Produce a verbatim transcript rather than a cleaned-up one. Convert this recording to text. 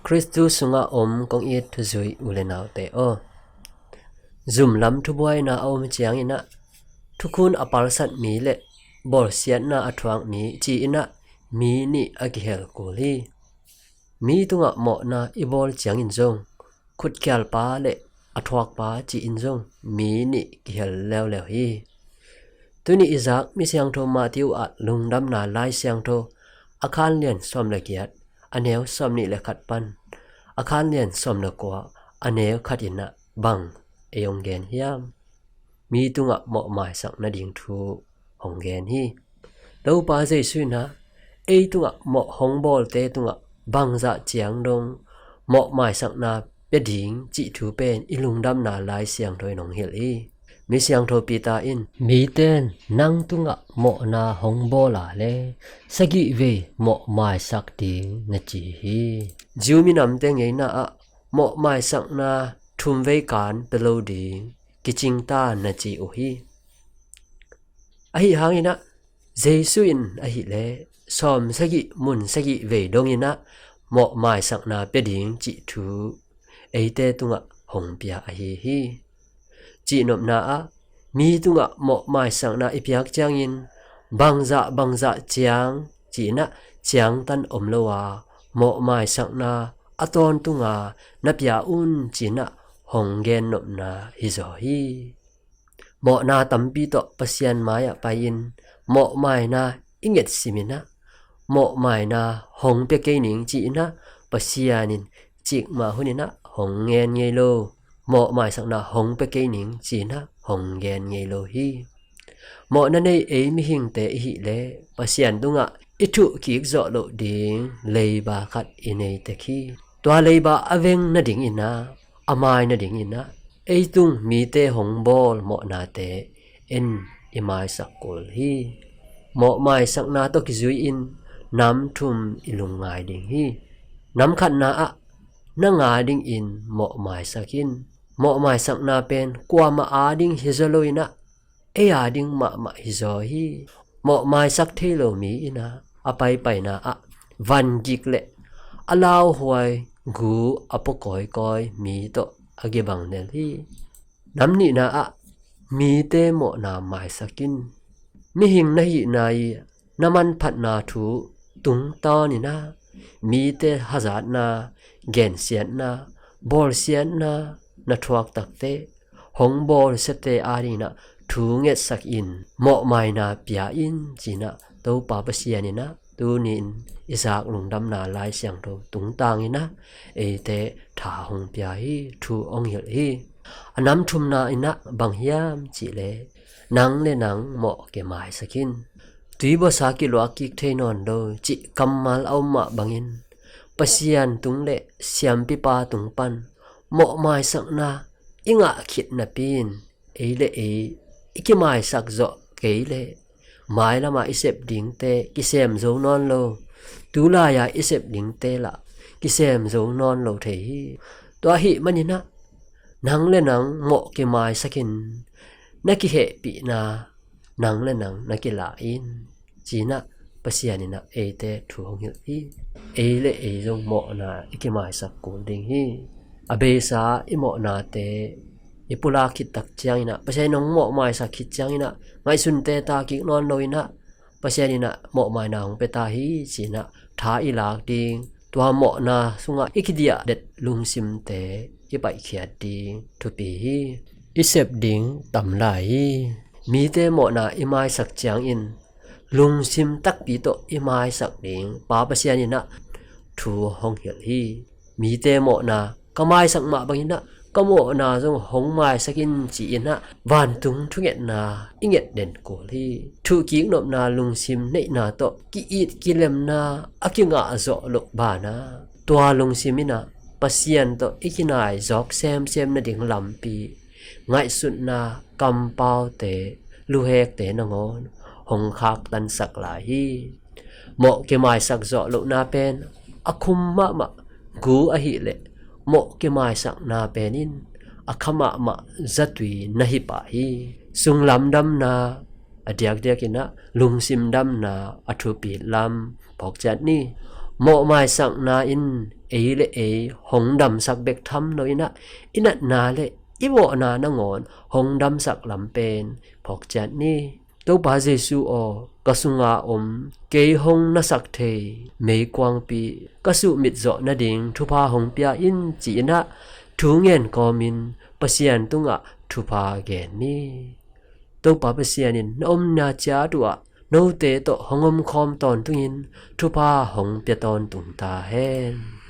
Khristu sungah om kong it thuzui u le naute aw, zumlam thubuaina a om ciangin ah, thukhun a palsat mi le bawlsiatna a thuak mi ci-in ah mi nih a kihel kul hi. Mi tungah mawhna i bawl ciangin zong, khutkhialpa le a thuakpa ci-in zong mi nih kihel leuleu hi. Tuni i zak mi siangtho Matthew ah Lungdamna Lai Siangtho a khanlian sawm le giat, a neu sawm nih le khat pan a khanlian sawm le kua, a neu khat in ah bang ei hong gen hiam? Mi tungah mawhmaisak nading thu hong gen hi. Topa Jesu in ah ei tungah mawh hong bawlte tungah bangzah ciang dong mawhmaisakna pia ding cih thu pen i Lungdamna Lai Siangtho in hong hilh hi. Mi siangtho Peter in, "Mite in nang tungah mawhna hong bawl a le sagih vei mawhmaisak ding," na ci hi. Jew minamte ngeina ah mawhmaisakna thum vei kan pia lo ding kicing ta, na ci uh hi. Ahi hangin ah Jesu in ahih leh sawm sagih mun sagih vei dongin ah mawhmaisakna pia ding cih thu eite tungah hong pia ahi hi. Cihnopna ah, mi tungah mawhmaisakna i piak ciangin bangzah bangzah ciang ci-in ah ciangtan om lo a, mawhmaisakna a tawntunga na pia un ci-in ah hong gennopna hizaw hi. Mawhna tampi tawh Pasian mai-ah pai-in mawhmaina i ngetsim in ah, mawhmaina hong pia kei ning ci-in ah Pasian in cikmah hunin ah hong ngen ngei lo. Mawhmaisakna hong pia kei ning ci-in ah hong gen ngei lo hi. Mawhna nei ei mihingte i hih leh Pasian tungah i thuhkik zawh loh ding leiba khat i nei tek hi. Tua leiba a veng nadingin ah, a mai nadingin ah, ei tung mite hong bawl mawhnate en i maisak kul hi. Mawhmaisakna tawh kizui-in nam thum i lungngai ding hi. Nam khatna ah, nang a dingin mawhmaisak in. Mawhmaisakna pen kuamah a ding hizaw lo-in ah, ei a ding mahmah hizaw hi. Mawhmaisak thei lo mi in ah a paipaina ah vangik le a lauhuai gu a pua kawikawi mi tawh a kibang lel hi. Nam nihna ah, mite mawhna maisak in. Mihing na hihna i na manphatna thu tungtawnin ah, mite hazatna, gensiatna, bawlsiatna na thuak takte, hong bawlsiate a dingin ah thu ngetsak in, mawhmaina pia in ci-in ah Topa Pasian in ah tuni-in i zak Lungdamna Lai Siangtho tungtangin ah eite tha hong pia hi, thu hong hilh hi. A nam thumna in ah bang hiam cih leh, nang le nang mawh kimaisak in. Tuibuasa kiluak kik thei nawn lo cih kammal a om mah bangin, Pasian tung le siampipa tung pan mawhmaisakna i ngah khit napi in, ei le ei i kimaisak zawh kei leh, mailam a i sep dingte kisem zo nawn lo, tulai a i sep dingte lah kisem zo nawn lo thei hi. Tua ahih manin ah, nang le nang mawh kimaisak in, na kihehpihna nang le nang na kilah in, ci-in ah Pasian in ah eite thu hong hilh hi. Ei le ei zong mawhna i kimaisak kul ding hi. A beisa i mawhnate i pulak khit tak ciangin ah, Pasian in hong mawhmaisak khit ciangin ah, ngaihsunte ta kik nawn lo-in ah, Pasian in ah mawhmaina hong pia ta hi ci-in ah tha i lak ding, tua mawhna sungah i kidiahdet lungsimte i paihkhiat ding thupi hi. I sep ding tam lai hi. Mite mawhna i maisak ciangin lungsim takpi tawh i maisak ding Pa Pasian in ah thu hong hilh hi. Mite mawhna ka maisak mah bangin ah, ka mawhna zong hong maisak in ci-in ah, vantung thungetna i nget den kul hi. Thuhkik nopna lungsim neihna tawh ki-it kilemna a kingah zawh loh banah, tua lungsim in ah Pasian tawh i kinai zawk semsem nading lampi, ngaihsutna kampaute, luhekte nangawn hong khaktansak lai hi. Mawh kimaisak zawh lohna pen a khum mahmah gu ahih leh, mawh kimaisakna pen in a kha mahmah zatui na hi pah hi. Sunglam damna, a diakdiakin ah lungsim damna a thupi lam phawk ciat ni. Mawhmaisakna in ei le ei hong damsak bek tham lo in ah, i natna le i vawhna nangawn hong damsak lam pen phawk ciat ni. Topa Jesu aw, ka sunga om kei hong nasak thei meikuangpi ka suhmit zawh nading thupha hong pia in, ci-in ah thu ngen kawmin Pasian tungah thupha gen ni. Topa Pasian in na omna ciat uh ah note tawh hong omkhawm tawntungin thupha hong pia tawntung ta hen.